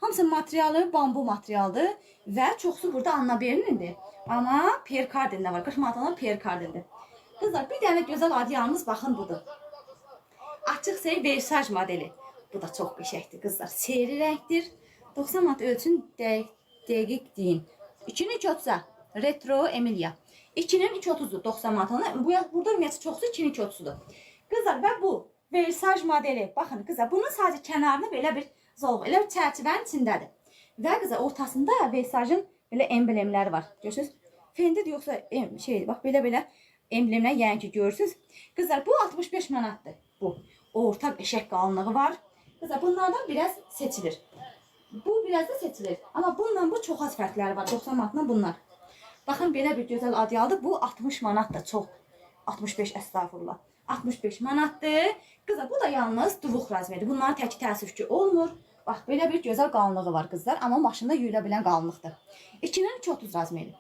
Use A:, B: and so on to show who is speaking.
A: Hamısı materialı bambu materialdır və çoxsu burada Anna Bernindir. Amma Pierre Cardin də var. 40 manat olan Pierre Cardindir. Qızlar, bir dənə gözəl adyalımız baxın budur. Açıq sey Versaj modeli. Bu da çox qəşəngdir qızlar. Seyri rəngdir. 90 manat ölçün dəqiq deyin. 2-nin 3.30-a Retro Emilia. 2-nin 3.30-dur 90 manat olan. Bu burada ümumiyyətlə çoxsu 2-nin 3.30-dur. Qızlar və bu Versaj modeli. Baxın qızlar, bunun sadəcə kənarını belə bir zolq, elə bir çərçivənin içindədir. Və qızlar ortasında Versajın belə emblemləri var. Görürsüz? Fendidir yoxsa şey, bax belə-belə emblemlər yəni ki görürsüz. Qızlar bu 65 manatdır. Bu orta qəşəng qalınlığı var. Qızlar bunlardan biraz seçilir. Bu biraz da seçilir. Amma bununla bu çox az fərqləri var. 90 manatla bunlar. Baxın belə bir gözəl adyaldır. Bu 60 manat da çox. 65 əstağfurullah. 65 manatdır. Qızlar bu da yalnız duvuq razmeridir. Bunların təki təəssüf ki olmur. Bax belə bir gözəl qalınlığı var qızlar, amma maşında yuyula bilən qalınlıqdır. 2-nin 3.30 razmeri.